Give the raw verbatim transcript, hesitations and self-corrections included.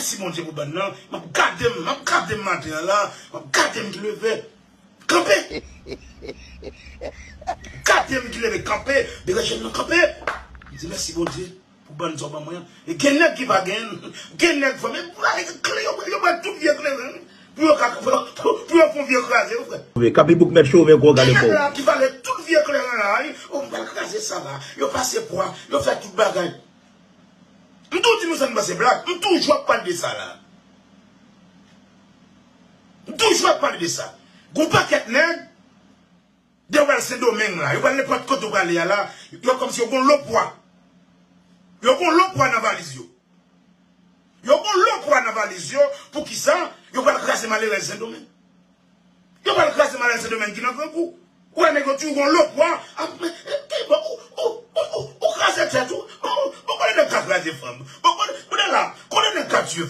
Mèsi Bondye pou bann nan. M ap gade m, m ap gade m maten an la. M ap gade m ki leve. Kanpe. Gade m ki leve, kanpe. Degaj jèn nan, kanpe. M di mèsi Bondye pou bann sa w ban mwen an. E gen nèg ki pa gen, gen nèg fò, men kle yo, yo pran tout vye kleren pou yo ka, pou, pou yo fè yon vye kraze, wi, frè. Wi, kapibouk mèt chove gwo gade kò. Gen nèg la ki vale tout vye kleren la, wi. O, m pral kraze sa la. Yo pase pwa, yo fè tout bagay. M toujou di nou sa, m panse blag. M toujou ap pale de sa la. M toujou ap pale de sa. Gon pakèt nèg, de yo pral Sendomeng la, yo pral nenpòt kote yo prale a la, yo kòmsi yo gon lo pwa. Yo gon lo pwa nan valiz yo. Yo gon lo pwa nan valiz yo, poukisa yo pral kraze malerèz Sendomeng? Yo pral kraze malerèz Sendomeng ki nan Grangou. Ou wè nèg yo toujou gon lo pwa, ap, men, e, e, bon, ou, ou, ou, ou, ou kraze tèt ou. Bon, bon, konnen nèg ka kraze fanm. Bon, konnen, konnen la, konnen nèg ka tiye fanm.